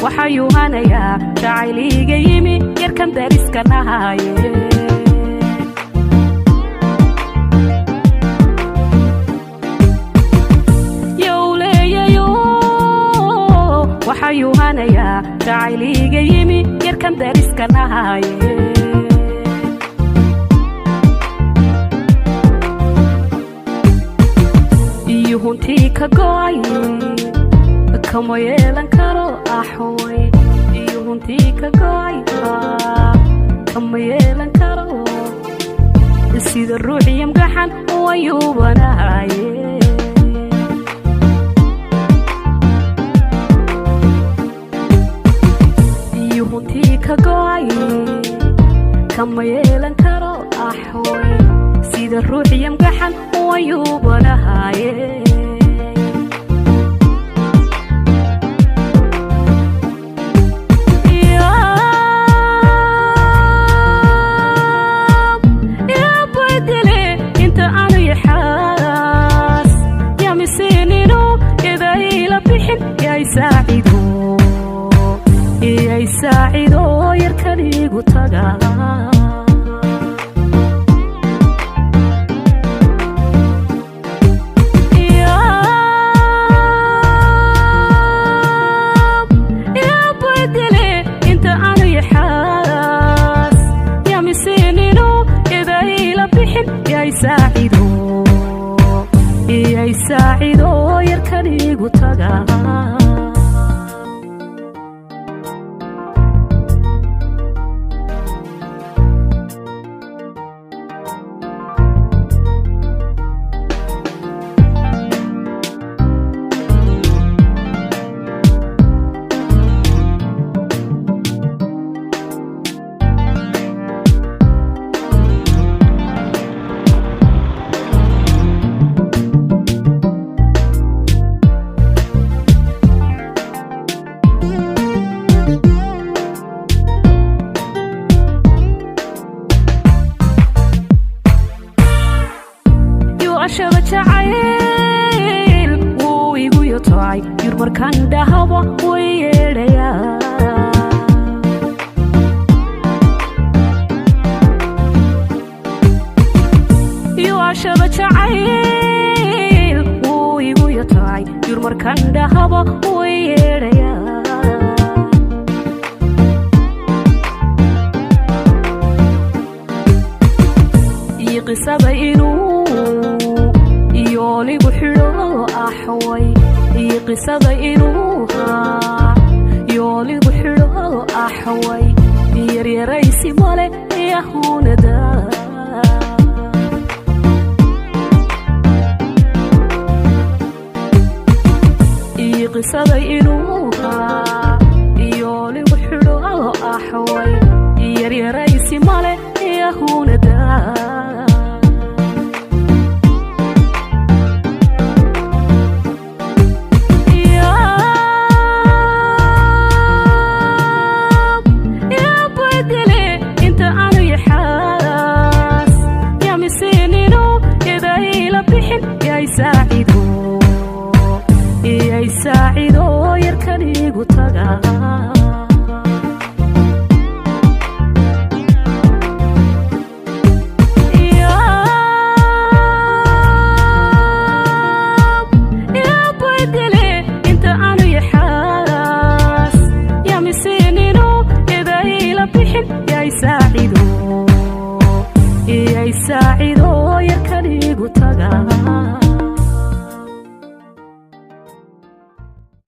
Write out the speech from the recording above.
Waxayuu hanayaa jacayliiga yimi yarkan dariska nahaye. Yowleeyayo, waxayuu hanayaa jacayliiga yimi yarkan dariska nahaye. Iyo huntii ka go'ay kama yeelan karo axway. Iyo huntii ka go'ay kama yeelan karo, sida ruuxiya mgaxan wayuubanahaye. Iyo huntii ka go'ay kama yeelan karo axway, sida ruuxiya mgaxan wayuubanahaye. Yaabadele inta aanu yaxaas yamisinino idayla bixin, yay saacido, iyay saacido yarkanigu taga. Yaabadele inta aanu yaxaas yamisinino idayla bixin, yay saacido, iyay saacido yarkanigu taga. Yuashada jacayl wuu igu yotocay, yurmarkan dhahaba way yeedhayaa. Yuashada jacayl wuu igu yotocay, yurmarkan dhahaba way yeedhayaa. Iyo qisada inuu yooligu xidho axway, iyo qisada inuu haa yooligu xidho axway, yaryaraysi male yahunada. Iyo qisada inuu haa yooligu xidho axway, yaryaraysi male yahunada. Yaabadele inta aanu yaxaas yamisinino idayla bixin, yay saacido, iyay saacido yarkanigu taga. Yaabadele inta aanu yaxaas yamisinino idayla bixin, yay saacido, iyay saacido yarkanigu taga.